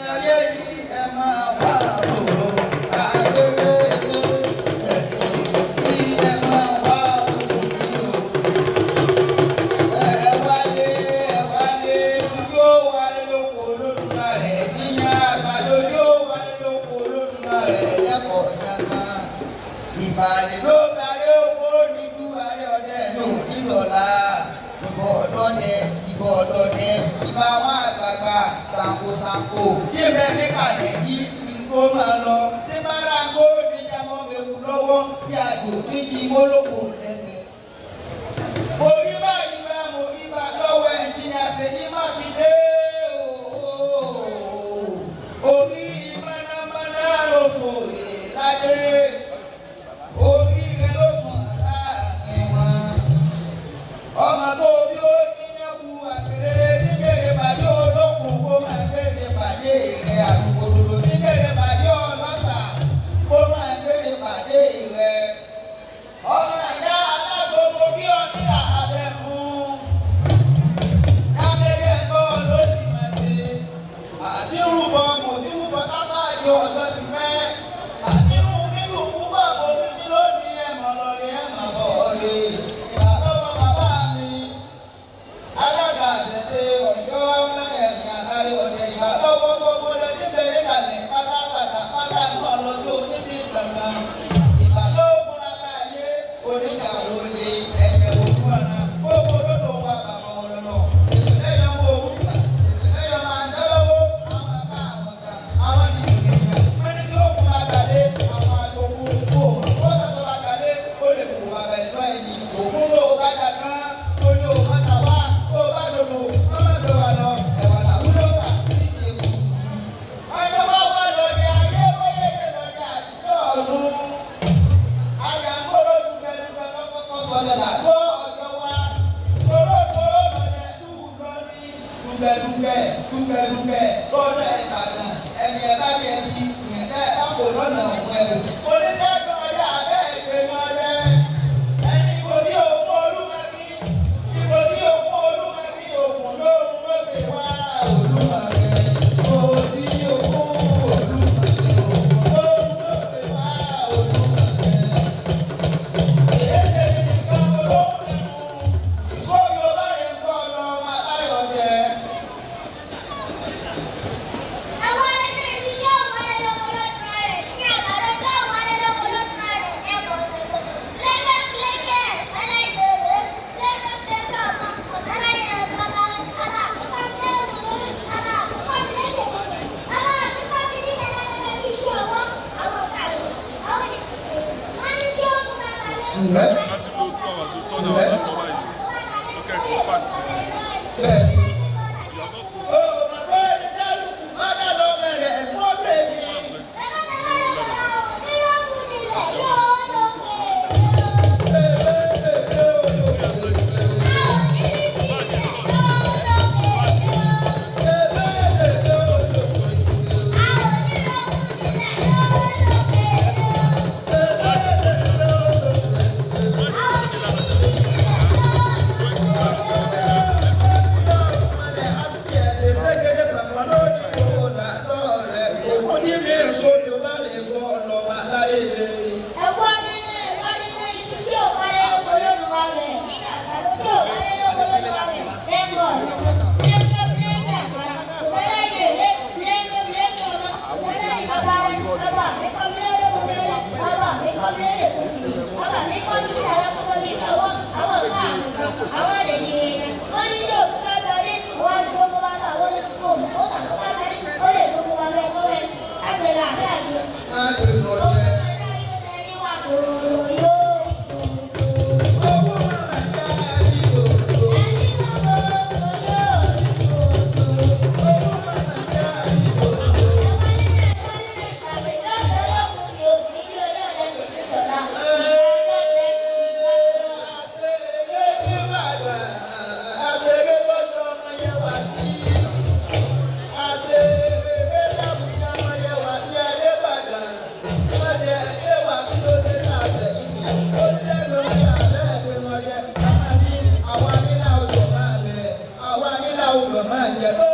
Ayé yìí ẹ máa wá òwò àgbèrè ẹ̀yìn ẹ máa wá òwò yìí o. Ẹ wálé ẹ wálé yóò wálé lóko Olódùmarè yíyan àgbàdo yóò wálé lóko Olódùmarè lẹ́kọ̀ọ́ jankan. Ìbàlẹ̀ ló darí owó nílùú ààrẹ ọdẹ yóò nílọ́lá. Ìbọn ọlọ́dẹ ìbọn ọlọ́dẹ ìbá àwọn àgbààgbà ṣàǹkóṣàǹkó yíbẹ níkàlẹ̀ yìí nǹkó máa lọ. Ní bárakó ní jábọ́ mẹ́kù lọ́wọ́ bí àjò níbi mólókò lẹ́sẹ̀. Orí bá rí bá mo rí bá lọ́wọ́ ẹ̀jìnà Ṣèyí Mákindé ooo. Orí mọ́nàmọ́ná ló fò ládé. Orí rẹ̀ ló sùn láàrin wọn. Ọmọ tó bí ó níyànjú àgbèrè nígbèrè pàdé olókùn kó máa gbèrè pàdé rẹ̀ àlùkòdòdò nígbèrè pàdé ọlọ́sà kó máa gbèrè pàdé rẹ̀. Ọmọ ìyá alágbogbo bí ọdí àbẹ̀ fún. Lábẹ́rẹ́ ẹ̀kọ́ ló sì máa ṣe. Àti rúbọ kò tí rúbọ tábà yọ ọjọ́ ti pẹ́. Àti rú mímú púpọ̀ kò ní ní lónìí ẹ̀mọ̀ lọ́rẹ̀ ẹ̀mọ̀ bọ̀ rè. Ìbàdàn bàbá mi. Alága àṣẹṣe Ọ̀yọ́ mẹ́rẹ̀ẹ̀rin àlárí ọ̀dẹ ìbàdàn gbogbo lọ níbẹ̀rẹ̀ kalẹ̀ pátápátá pátá náà lọ́jọ́ oníṣẹ́ gbọ̀ngàn. Ìbàdàn ogun lábáyé oníjà òde ẹ̀jẹ̀ òkú ọ̀nà gbogbo lọ́dọ̀ wa bàbá ọlọ́lọ́. Ìpínlẹ̀ yọ wọ òwúgbà, ìpínlẹ̀ yọ máa ń dánlọ́wọ́, àwọn bá àwọn kan, àwọn nìyẹn yẹn. Wọ́n ní tí ó kún àgbàdé, àwọn àgbòkú kò mọ̀. Ó sọ̀tọ̀ àgbàdé, ó lè kó bàbá ìlú ẹ̀yìn. Ògún ló bá dà kán, ó ní òun má ta wá, ó bá dòdò, ó má gbé wa lọ, ẹ̀wà làwúlò sà ní ìdí Ọjọ́ bá wà lọ́dẹ ayé, bóyá èdè lọ́dẹ àtijọ́ ọ̀run. Àjàngóró dùgbẹ̀dùgbẹ̀ lọ́kọ́kọ́ sọ̀dẹ̀ làgbó ọjọ́ wa. Torótoró lọ́dẹ dùn lọ́ní. Dùgbẹ̀dùgbẹ̀ dùgbẹ̀dùgbẹ̀ lọ́dẹ Ìbàdàn. Ẹ̀yìn ẹ̀ bá bí ẹbí, ìyẹn tẹ́ ẹ bá kò lọ́nà òun ẹ̀rù. Oníṣègùn ọdẹ abẹ́ ìpinnu ọdẹ. Ẹni kò sí òkú olúmọbí. Ìbò sí òkú olúmọbí òkun lóhun lóde wá olúmọbí. Kò sí òkú olúmọbí òkun lóhun lóde wá olúmọbí. Àwọn ẹgbẹ́ ibi yóò wọlé lóko Olódùmarè ní àgbàdo yóò wọlé lóko Olódùmarè ẹ̀kọ́ òṣèlú. Lẹ́gẹ́lẹ́gẹ́ ẹ̀sánná ìbéèrè lẹ́gẹ́lẹ́gẹ́ ọmọ ọ̀sánná yẹn bàbá bàbá àkókò mẹ́rin bàbá àkókò mẹ́rin bàbá àkókò mi ní ẹlẹ́gẹ́gẹ́ bí iṣẹ́ ọwọ́ àwọn ọ̀kàrò àwọn ìdìbò wọ́n ní kí ó kú bàbá lé. Láti lo 2 hours to turn our laptop báyìí. Socket for part. You are not supposed Máa jẹ.